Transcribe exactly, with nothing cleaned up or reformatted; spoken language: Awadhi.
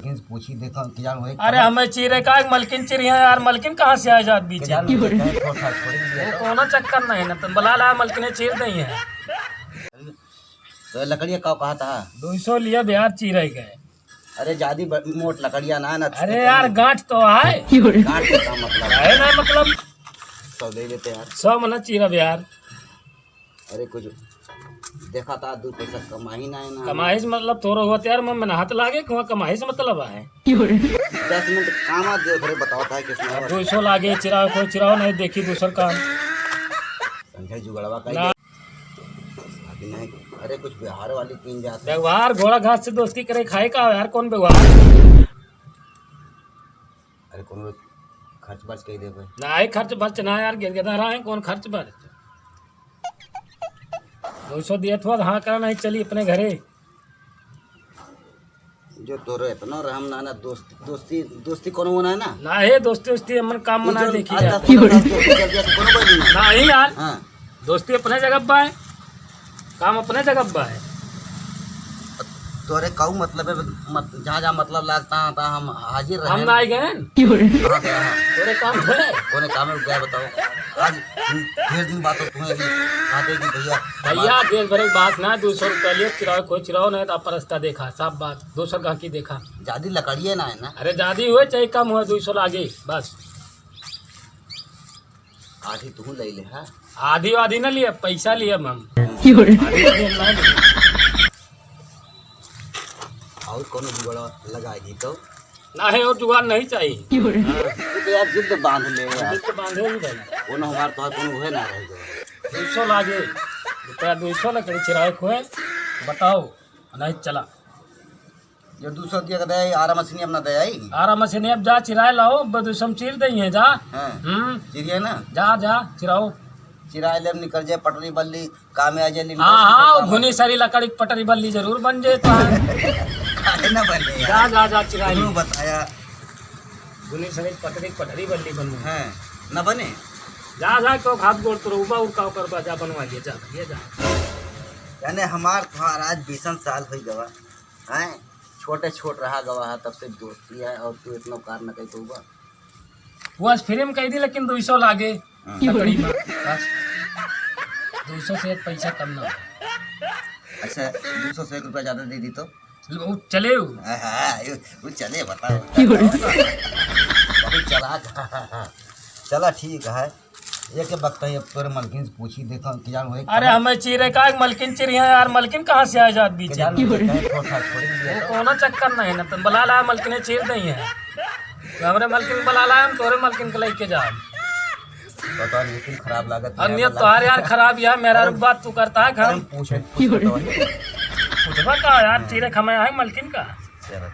लेकिन पूछी देखा कि जान वही अरे, हमें चीरे का एक मलकिन चीरी है यार, मलकिन कहाँ से आ जात बीच में? वो कोनो चक्कर नहीं ना, तुम बुला ला, मलकिने चीर दई है। तो लकड़िया का कहा था? दो सौ लिया बिहार चीरे के। अरे, जादी ब-, मोट लकड़िया ना, ना अरे यार, गांठ तो आए। गांठ से का मतलब है? है ना मतलब? सौ दे देते यार। सौ मना चीरा बिहार। अरे, कुछ देखा था, दो पैसा कमाई ना है ना। कमाई से मतलब तोरो होत यार, मैं, मैं हाथ लागे, कुआं कमाई से मतलब है। दस मिनट काम आ दे, फिर बताओ था किसने अब दो सौ लागे, चिराओ, कोई चिराओ नहीं, देखी दूसर काम। समझे जुगड़वा का ना। अरे कुछ बिहार वाली कीन जात है। व्यवहार, घोड़ा घास से दोस्ती करे, खाए का यार, कौन व्यवहार? अरे कोनो खर्च बर्च कही देबे। नाहीं, खर्च बर्च ना यार, गिरगिदा रहा है, कौन खर्च बर्च? दो सौ दिया थोड़ा, हाँ करा, नहीं चली अपने घरे। जो तोरे इतना रहम ना, ना दोस्त, दोस्ती, दोस्ती कोनो वो ना है ना? ना है दोस्ती, दोस्ती हमन काम ये मना जो देखी आज जात। दस पन्द्रह साल दोस्ती कर दिया तो कोनो कोई नहीं ना? नहीं यार। हाँ। दोस्ती अपने जगह बा है, काम अपने जगह बा है। तोरे काऊ मतलब है, मत-, जहाँ, जहाँ मतलब लागता है, तहाँ हम हाजिर हम रहे। ना आए गए हैं। कहाँ गया है? तोरे काम है। कोने काम में गया बताओ? आज ढेर दिन बात हो तुम्हें अभी कहते कि भैया भैया, हमारे दिन भर एक बात ना, दो सौ रुपया लिए, चिराओ, कोई चिराओ नहीं तो आप रस्ता देखा, साफ बात, दोसर गाहकी देखा। जादी लकड़िए ना है ना? अरे जादी हुए चाहे कम हुए, दो सौ लागे, बस। आधी तू ले ले, हाँ? आधी वाधी ना लिए, पैसा लिए हम। आधी वाधी हम ना लिए। और कोनो जुगाड़ लगा दी तो? ना है, और जुगाड़ नहीं चाहिए। तू तो यार जिद बांध ले यार। जिद बांधे ही भाई। कोनो हमार तोहार कोनो हुए ना रह गए। दो सौ लागे, रुपया दो सौ लकड़ी चिराए खोए, बताओ, नहीं चला। ये दो सौ दिया के दे, आरा मशीन अपना दे आई। आरा मशीन अब जा चिराए लाओ, ब-, दो सौ में चीर दई है, जा। हाँ। हम्म। चिरिए ना? जा, जा, चिराओ। चिराए ले, निकल जाए पटरी बल्ली, काम में आ जाए, लिमका हाँ, हाँ, काम वो आ घुनी जाए। सारी लकड़ी की पटरी बल्ली जरूर बन जाए तो। काहे ना बने यार? जा, जा, जा, चिराए तू ले। बताया। घुनी सारी पटरी, पटरी बल्ली बन जाए। हाँ, ना बने? जा, जा, क्यों हाथ गोड़ तो रोबा, और का करबा, जा बनवा लिया, जा, ये जा। यानी हमार तोहार आज बीसन साल हो गवा। हैं? छोटे छोट रहा गवा है, तब से दोस्ती है, और तू इतना कार न कही तो बा। वो आज फ्री में कह दी, लेकिन दो सौ लागे हाँ। लकड़ी में, बस। दो सौ से एक पैसा कम ना हो। अच्छा, दो सौ से एक रुपया ज्यादा दे दी तो? वो चले वो। हाँ, हाँ, वो, वो चले, बताओ। बहुत चला। चला, ठीक है। एक वक्त है, अब तोरे मलकिन से पूछी देखा कि जान वही अरे, हमें चीरे का एक मलकिन चीरी है यार, मलकिन कहाँ से आ जात बीच में? वो कोनो चक्कर नहीं ना, तुम बुला ला, मलकिने चीर दई है। तो हमरे मलकिन बुला ला, हम तोरे मलकिन के लेके जाब। पता नहीं, लेकिन खराब लागत और है, नियत तोहार यार खराब, यार मेरा अरे, रुक बात तू करता है घर। अरे, पूछे, पूछे तो नहीं। पूछबा का यार, चीरे खमे है मलकिन का। चलो।